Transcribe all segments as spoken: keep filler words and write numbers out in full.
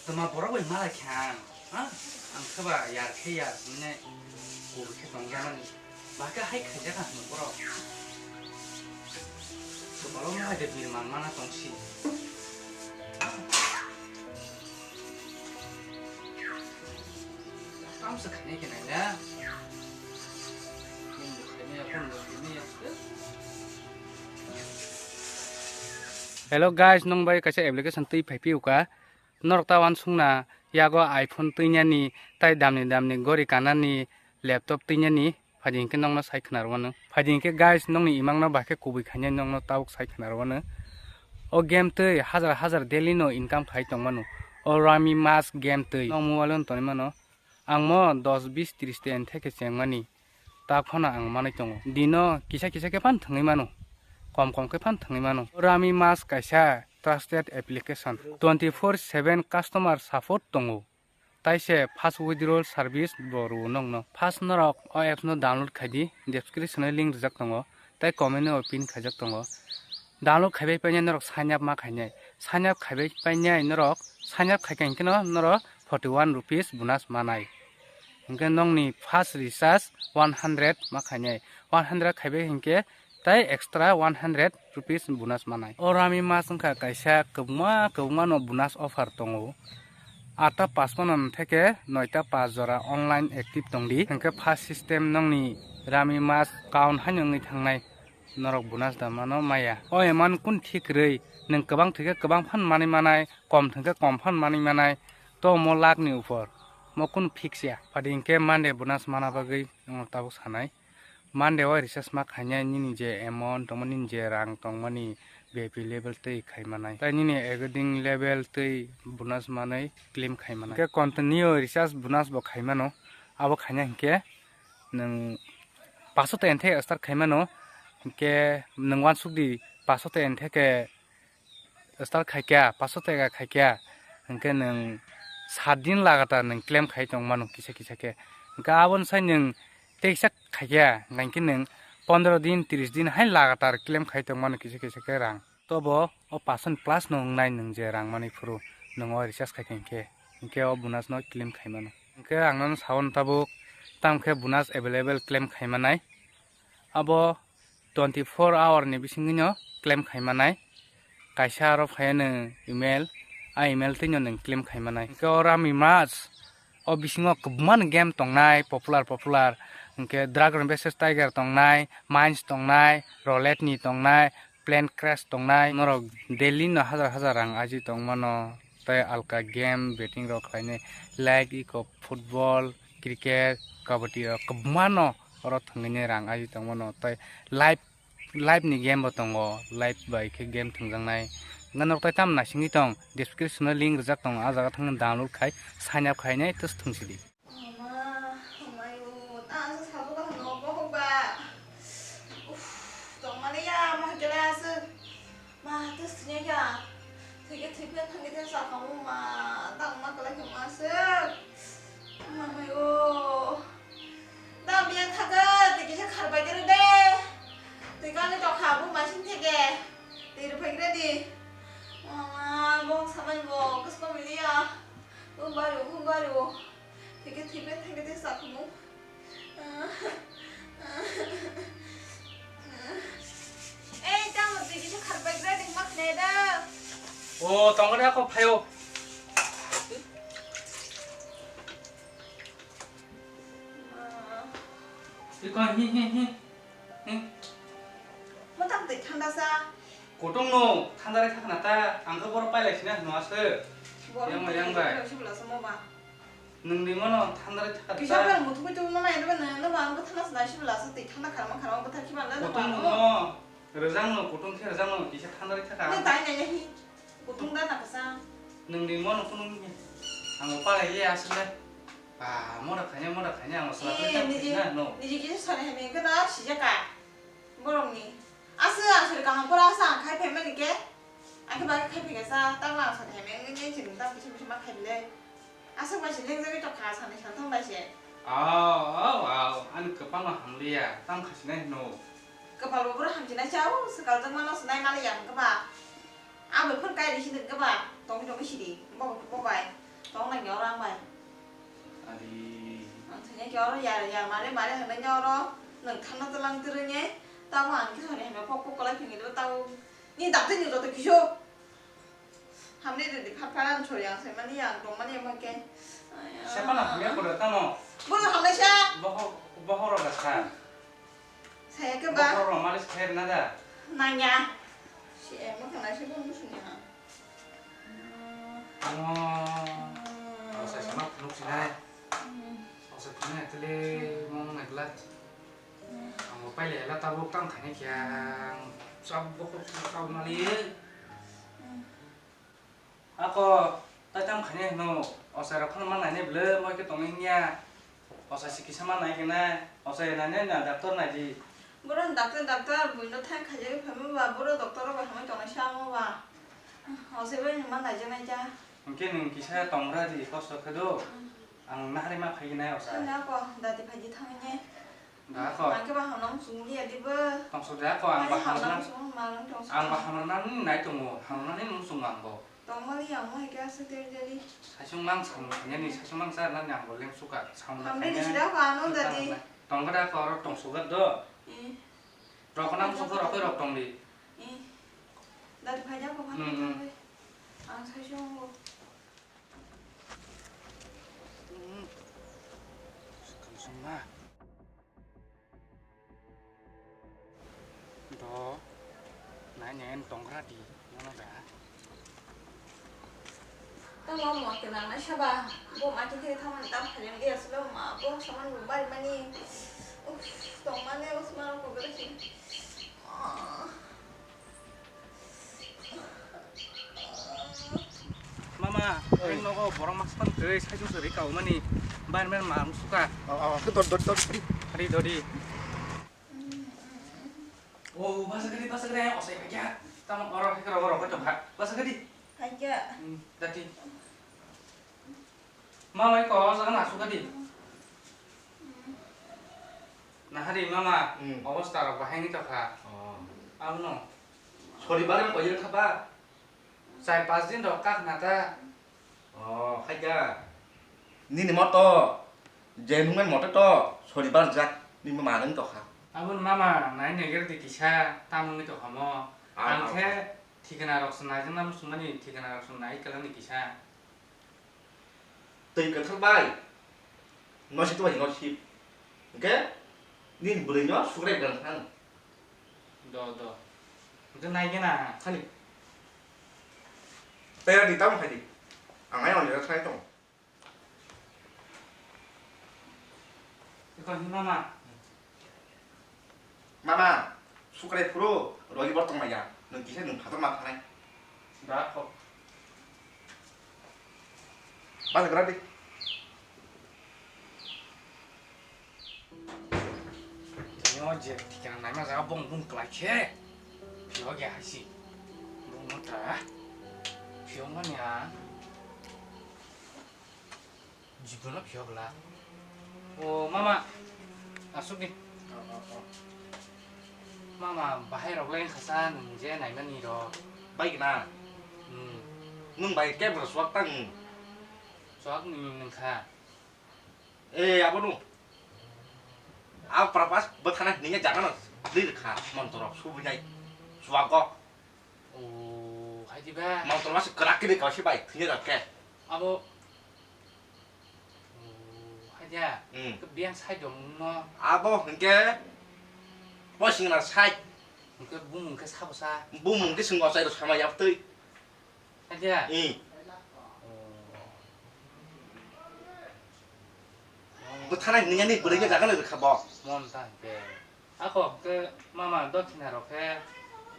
Toma borok bai malai khe ang, ha? Ang khe ba yar khe yar, mane kubui khe tongjakmani. Ba khe hai khaijak ang borok. Borok malai de bir mang mana tongsi. Tamsa khainai khe naina. Hello guys, nong bai kaisa application twi phai phiyo ka. Norok ta uansukna yago iPhone twinani, tai damni damni gori kanani, laptop twinani, phaidi hinkhe nokno sai khwnarwano. Phaidi hinkhe guys, nokni imangno bahkhe kubui khainai nokno tabuk sai khwnarwano. O game twi hajar hajar daily no income khai tongmano. O Rummy Mask game twi nok mobile-o tonwi mano. Ang mo dos bis tris ta entheke chengmani. Ta phano ang manwi tongo. Dino kisa kisa khe phan thwngwi mano. Kom kom khe phan thwngwi mano. Rummy Mask kaisa trusted application. Twenty four seven customer support tongo. Tai se fast withdrawal service bo rwo nokno. First norok o apps no download khai di, description o link rijak tongo, tai comment o pin khaijak tongo. Download khaibai painai norok sign up ma khainai. Sign up khaibai painai norok, sign up khaikha hinkhe no norok forty one rupees bonus manai. Hinkhe nokni first recharge one hundred ma khainai. One hundred khaibai hinkhe tai extra one hundred rupees bonus manai. O Rummy Mask wngkha kaisa kwbangma kwbangma no bonus offer tongo. Atta pachpano theke noita pas jora online active tongdi. Hinkhe first system nokni Rummy Mask count haino wngwi thangnai, norok bonus da mano maya. O eman kun thik rwi, nwng kwbang thwikhe kwbang phan manwi manai, kom thwikhe kom phan manwi manai, to mo luck ni upor, mo kun fix ya. Padi hinkhe Monday bonus mana bagwi wngno tabuk sanai. Monday o recharge ma khainai nini je amount tongmani, nini je rang tongmani, V I P level twi khai manai. Tai nini according level twi bonus manwi claim khai manai. Hinkhe continue recharge bonus bo khai mano. Abo khaina hinkhe nwng paso ta entheke start khai mano. Hinkhe nwng uansuk di, paso ta entheke start khaikha, paso taka khaikha, hinkhe nwng sat din lagatar nwng claim khai tongmano kisa kisa khe. Hinkhe aboni sai nwng teisa khaikha, hinkhe nwng pondro din, tris din hai lagatar claim khai tongmano kisa kisa khe rang. Tobo o paso ni plus no wngnai nwng je rang manwi phuru nwng o recharge khaikha hinkhe, hinkhe o bonus no claim khai mano. Hinkhe ang nono sao tabuk, tamkhe bonus available claim khai manai. Abo twenty four hour ni bisingwino claim khai manai. Kaisa aro phaiya nwng email, a email twino nwng claim khai manai. Hinkhe o Rummy Mask o bisingo kwbangma ni game tongnai popular popular. Hinkhe Dragon versus Tiger tongnai, Mines tongnai, Roulette ni tongnai, Plane Crash tongnai. Norok daily no hajar hajar rang aji tongmano. Tai alka game betting rok khlainai, like iko football, cricket, kabaddi rok kwbangma no oro thwngwi nai rang aji tongmano. Tai live, live ni game bo tongo, live bai khe game thwngjaknai. Hwnkheno norok tai tamo naisingwi tong, description o link rijak tongo, ah jaga thangwi download khai, sign up khainai, tei thwngsidi. Mama, mamayo, ta aswk salbwkha hwno, bohok ba. Uff, tongmani ya, ma kela aswk. Ma, ta sini ya. Thwikhe thwiphe thangkhe ta sakhamu ma, tang ma kela khe ma aswk. Mamayo. Ta biya thaka, twi kisa kharbai dere de. Twi kani tokha bu masin theke. Twi rwphai kre di. Mama, bohok samani bo, kis komiliya. Hum baru, hum baru. Theke thebe, theke de sakhumu. Ei, tamo twi kisa kharbai gra ding mak ne da. O, tongo de ako phayo. Iko hi, hi, hi. Hi. Mo tamo twi thanda sa. Kutung no thandare thakna ta, ang khe boro pailai sina hwnwa se. Yang bai, yang bai. Sibla samo ba. Nwng ni mano thandare thakha ta. Kisa bel muthungwi tongma nai, nwng no ba ang thanda sina sibla se twi thanda kharma kharma bwthar khiba na. Kutung no. Rwjang no, kutung khe rwjang no, kisa thandare thakha. Nwng tai nai hi. Kutung da na kasa. Nwng ni mano kunung ni. Ang palai ye asle. Ba, mora khanya, mora khanya, ang sala. Eh, twi niji, thakha no. Niji kisa sare hemi gana sijaka. Borok ni. Aswk ang sori kaham pora aswk ang khai phaimani khe. Ang khe bagwi khai phai kha sa, tamo ang sori heme wngwi nini chwng tamo kisa kisa ma khai bile. Aswk bai se lengjagwi tongkha sani saltham bai se. Aw, aw, aw, ani kwpalno hamliya, tamo khasinai hino. Kwpalbo boro hamchinai cha, o swkal jakmano swnaimani yang kwba. Ang bai phone kairi sini kwba, tongwi tongwi sidi, bo, bo bai. Tong nang ya oro ang bai. Ari. Ang thanya khe oro ya, ya mare mare hwnwi nya oro nwng thangna tlang twrwngye. Tamo ang khe sori hwnwi pok pok kolai phingwi tamo. Ni dakti ni joto kisu. Hamni ridi phat phat ang sori ang sai mani ang tong mani amo khe. Sepana hamya kore tamo. Bono hamai sa. Boho, boho ro da sa. Saya khe ba. Boho ro malis kher na da. Nanya. Si emo kana si bono suni ha. Ano, o sai sama phunuk sinai. O sai phunuk tele mong nagla. Ang bo paile la tabuk tang thani kya, ang sab bokok kau mali. Ako, tai tam khani no, o sai rok phano ma nai ne ble, moi ke tong nya. O sai si kisa ma nai ke nai, o sai nai ne na doctor nai di. Boro doctor, doctor, buino thang khaijagwi phaima ba, boro doctor rok bai hamai tongnai sa amo ba. O sai bai ma naijaknai ja. Hwnkhe nwng kisa tongra di, kosto khe do. Ang nahari ma phai nai o sai. Thang ako, dati phai di thang ne. Da ako. Ang khe ba hamnang sung liya di bo. Tongsok de ako, ang ba hamnang sung, ma nang tongsok. Ang ba hamnang nai tongo, hamnang ni nung sung ang bo. Tongmani ang mo hike aswk deri deri. Saisung mang samung thangya ni, saisung mang sa nani ang bo lem suka. Samung thangya. Hamri ni sida ko ano dati. Tongkha da ko oro tongsuka do. Eh. Rok nang suka rok rok tong di. Eh. Dati phai da ko phai. Hmm, hmm. Ang saisung bo. Hmm. Sung ma. Do, nai nai tongkra di, nono ba. Tamo mo kenang nai saba, bo ma khe khe thamani tam khalim ge aslo ma, bo saman bo bari mani. Uff, tong mani uff ma ko gre si. Mama, oi. Ang nogo borok masa tang twi saichung se ri kau mani. Bar men ma suka. Oh, oh, ke dot, dot, dot, di. Ri dodi. Oh, basa gari, basa gari, osai kya? Tamo oro, hekar oro, oro, oro, basa gari. Kaya. Hmm, dati. Mama, iko, oh, sana suka di. Nahari, mama, hmm. Obosta rok bahai ni tokha. Oh. Abono. Sori bare koyir khaba. Char pas din rok kak na ta. Oh, hai da. Nini moto, je nungmani moto to, soribar jak, nini ma nang tokha. Aboni mama, nai nai gere di kisa, tamung ni tokha mo. Ah, ang ah, khe ah. Thikana rok se nai jana musung mani, thikana rok se nai kala ni kisa. Twi kwthar bai, no si tubai no si. Hwnkhe, nini bwrwi no sugrai bwrang thang. Do, do. Hwnkhe nai gana. Thani. Tera di tamo khai di. Ang ayang nira thai tong. Iko hi mama. Mama, sukrai phuru, rogi bor tong maya. Nung kisa nung phator ma thanai. Da kho. Bas gra di. Tini o je tikna naima jaga bong bung klai khe. Phiyok ya haisi. Bung no ta. Phiyok mani a. Jibono phiyok la. O mama. Asuk di. O, o, o. Mama, bahai rok le khasa nung je naimani rok. Bai gna. Hmm. Nung bai ke bro suak tang. Suak ni nung kha. Eh, abo nu. Abo prapas bwthana hwnwi jaga no dwi rwkha, montor rok subui nai. Chubago. O, hai di ba? Montor mas kwrak kini kausi bai, thwini rok khe. Abo. O, hai dia. Hmm. Ke biang sai dong no. Abo hwnkhe poising na sai. Hwnkhe bumung khe sabo sa. Bumung khe swngo chai rok sama yap twi. Aja. Hmm. Oh. Bo thanai hwnwi ani bwrwi no jaga no rwkha bo. Mon ta ke. Ako ke mama dokhina rok khe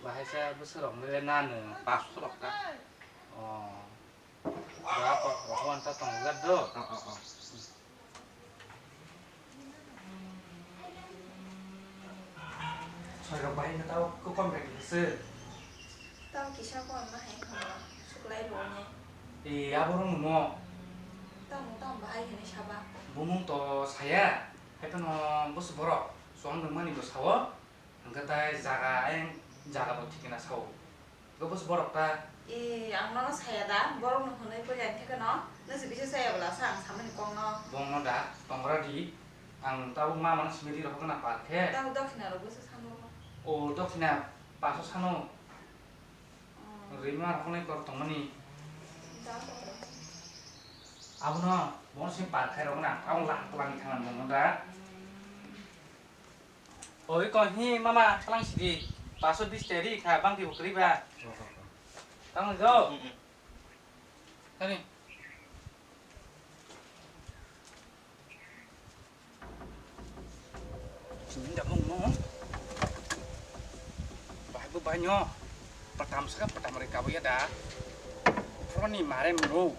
bahai sa bwswk rok mele nanu. Paso rok ta. Oh. Ba ko rohon ta tong jat do. Oh, oh, oh. Soirok bahai no tao kwkon bai kisa se. Tamo kisa ko ma hai kha suklai rwne. E, abo rung mo. Tamo tamo bahai hene saba. Bumung to saya. Hai phano bus borok. Suang nung mani bo sao. Hingke tai jaga ayang jaga bo thikena sao. Hingke bus borok ta. E, ang nono saya da, borok no hwnwi pori ang khe no, nung se bisa saya bwla sa ang samani kok no. Bong no da, tongra di, ang tabuk ma mano simi di rok na par khe. Tabuk dokhina rok bwsa sano. O, dokhina paso sano. Hmm. Rima rok ni kor tongmani. Da. Abono, bong se par khai rok na, tabuk lang lang thang bong no da. Hmm. Oi, kong hi mama, tlang sidi. Paso bis teri kha, bang di bukri ba. Tang jo. Kani. Sini da mong mong. Bai bu banyo. Patam saka patam re kabu ya da. Proni mare mro.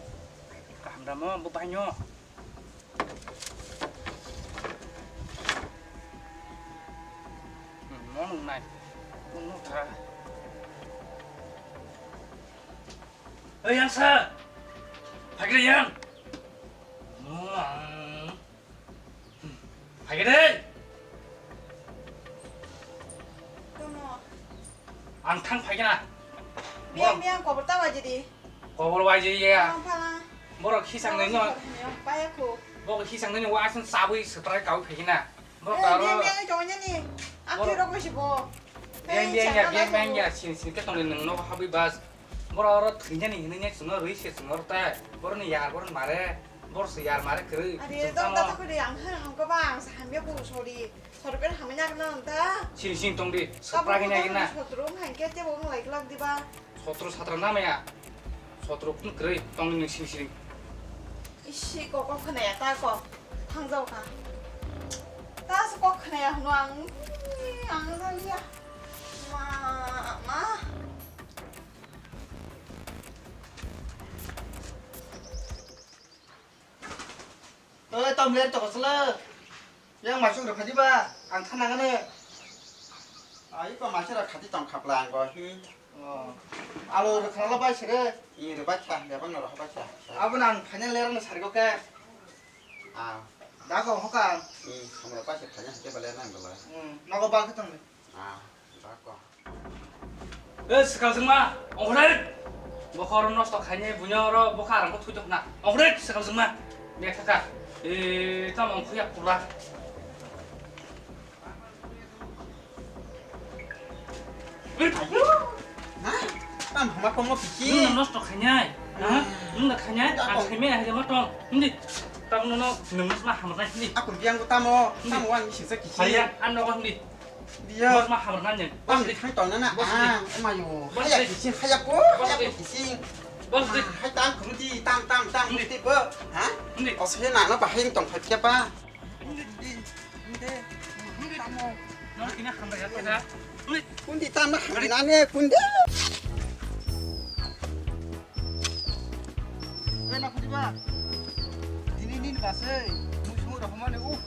Kaham da mo bu banyo. Hmm, mo nung nai. Mo nung tha. Oi, yang sa. Phagre yang. Mo ang. Phagre. Ang thang phai kha na. Biang, biang, kobor ta waji di. Kobor waji ya. Ang phala. Borok hisang nai no. Paya ko. Borok hisang nai no wa asan sabui setrai kau phai kha na. Borok aro. Biang, biang, jong ni. Aku rok si bo. Biang, biang ya, biang, biang ya. Sin, sin ke tong nang no habui bas. Borok aro thwinani hinwi ne chwngno rwi se chwngno rwtai. Borok ni yar, borok ni mare. Borok se yar mare kwrwi. Are, dong da ta kuri ang hwn hamka ba ang sa hamya ko sorry. Sorry pen hamya na na da. Sini sini tong di. Surprise ni agina. Sotro wng hai khe tebo wng lai glak diba. Sotro satra na maya. Sotro kun kwrwi tong ni sini sini. Isi kok kok khna ya ta kok. Thang jau kha. Ta se kok khna ya hno ang. Ang jaliya. Ma ma. Oi, tom ler to kosla. Yang masuk rok khadi ba, ang thana ngane. Ai ko masuk rok khadi tong khapla ang go hi. Oh. Alo rok khala bai sere. I rok bai kha, ya bang rok bai kha. Abo nang final ler no sargo ke. Ah. Dago hoka. I samra bai se khanya ke bale nang bala. Hmm, nogo ba ke tong. Ah, dago. E, swkang jwngma, ongkhornai! Bokha oro nosto khainai, buino oro bokha arangkhe thwi tongkhna. Ongkhornai, swkang jwngma. Bek thaka. E, tamo ongkhuya pula. Ayo. Ha? Tam hama komo piki. Nwng nosto khainai. Ha? Nwng da khainai, ang khaimai hai ma tong. Hindi. Tam nono nwng ma hamrnai hindi. Aku biang ko tamo, tamo wang sisa kiki. Saya, an nogo hindi. Dia. Bos ma hamar nan jen. Bos di. Hai tong nana. Bos di. Ah, emayo. Bos di. Haya kisin, haya ko. Bos di. Haya kisin. Bos di. Ah, hai tam khum di, tam, tam, tam, di, di, bo. Ha? Di. Os he na, na bahing tong phai kya pa. Di, di, di. Tamo. Nang kina hamar ya, kina. Di. Kundi tam na hamar nane, kundi. Oi, na phuti ba? Tini nini basai, mui sumui rok mani, uh,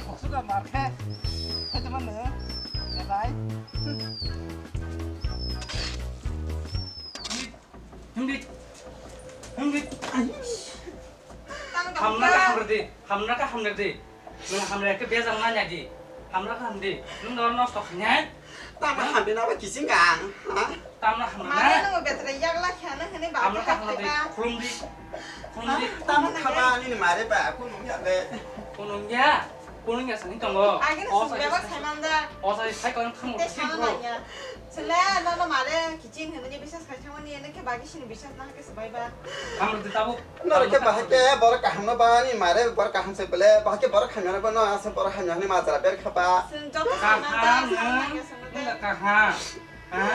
khoksuka mar khe. Khe tama no, ya bai. Hindi. Hindi. Hamna ka hamna di, hamna ka hamna di. Nwng hamrwya khe bejak nanya di. Hamrwkha hamdi. Nwng oro nosto khainai? Tamo hamdi na ba kising ang, ha? Tamo hamrwkha? Mane nwng betra yakla khana hwnwi ba hamrwkha hamdi. Khulumdi. Khulumdi. Tamo khaba nini mare ba, kunung ya le. Kunung ya? Kunung ya sani tongo. Agini sumbe ba sai manda. O sai sai klang thamo. Te sama nanya. Sele no no mare kiching hwnwi bisas khai thangmani ene khe bagi sini bisas na. Hamrwdi tabuk. Norok khe bahai khe borok kaham no bani mare borok kaham se bele bahai khe borok hamya no bano asa borok hamya hwnwi majra ber kha ba. Chwng joto kaham samantha, nwng, samantha, nwng kaham. Ha?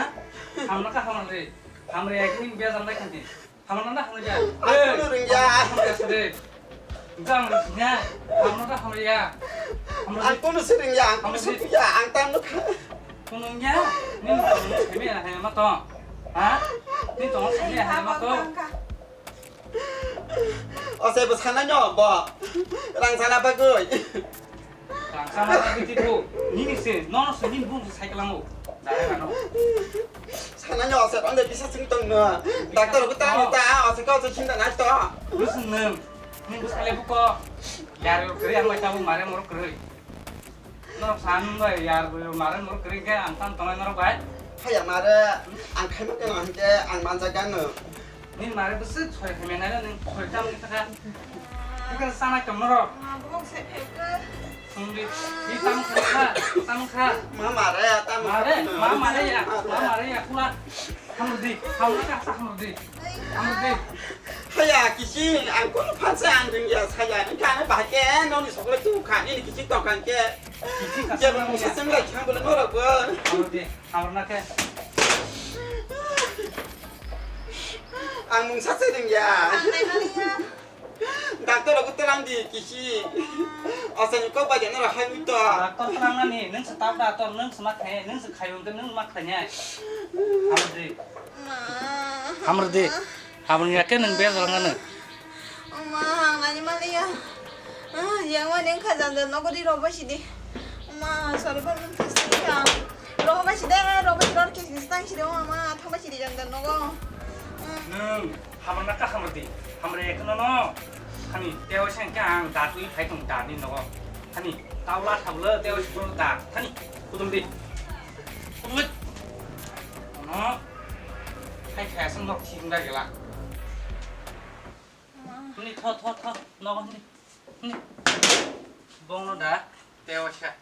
Hamno kaham rwdi. Hamrwya khe nwng bejak nai khanti. Hamno na hamrwya. Ang kunu rwngya. Hamrwya se de. Jang rwngya. Hamno kaham rwya. Ang kunu se rwngya, ang kunu se rwngya, ang tamo kha. Kunung ya? Nini tongmani simi ya hai ma tong? Ha? Nini tongmani simi ya hai ma tong? O se bo sana nyo bo. Rang sana bagwi. Rang sana bagwi ti bo. Nini se, nono se nini bung se cycle ango. Dare ano. Sana nyo o se ronde bisa sing tong no. Doctor ko ta ta o se ko se chinta na to. Listen nang. Nini bus kale buko. Yar kri ang mai tabu mare mor kri. Norok san bai yar bwrwi mare norok kwrwi khe ang tamo tongnai norok bai. Haya mare, ang khaima keno hwnkhe ang manjak gano. Nini mare bwswk sori khaimya naino, nwng sori tamo khe thaka. Nokha sana tongma rok. Ma bwlok se phekhe. Songdi, di tamo kha, tamo kha. Ma mare, tamo kha. Mare, ma mare ya, ma mare ya, kula. Hamrdi, hamrdi, hamrdi. Hamrdi. Haya, kisi, ang kono phansa ang dungya saya. Nokha bahai khe, noni sokle tu kha, nini kisi tongkha khe. Kisi kasa. Jeba musa senglai kha bole norok bo. Hamrdi. Hamrwna khe. Ang mungsa se rwngya. Ang naina rwngya. Doctor rok telang di kisi. Asani kok bai jana rok hai to. Doctor telang nani, nwng se tap doctor, nwng se ma khai, nwng se khai hwnkhe nwng ma khai nai. Hamrdi. Ma. Hamrdi. Hamrwna khe nwng bejal wngano. Oma, ang nani maliya. Ah, yang mani wngkha janda nogo di roba sidi. Oma, sorry, bal wngkha sidi ang. Roba sidi, roba sidi, roba sidi, tang sidi, oma, thangba sidi janda nogo. Nwng, hamrwna kha hamrwdi. Hamrwya khe nono. Hani, teo se hwnkhe ang datwi phai tong dani nogo. Hani, tawla thablo, teo se da. Hani, kudum di. Kudum di. Ono. Hai khe aswk nok thik wngda gela. Hini tho, tho, tho, nogo hini. Hini. Bongno da, teo sa.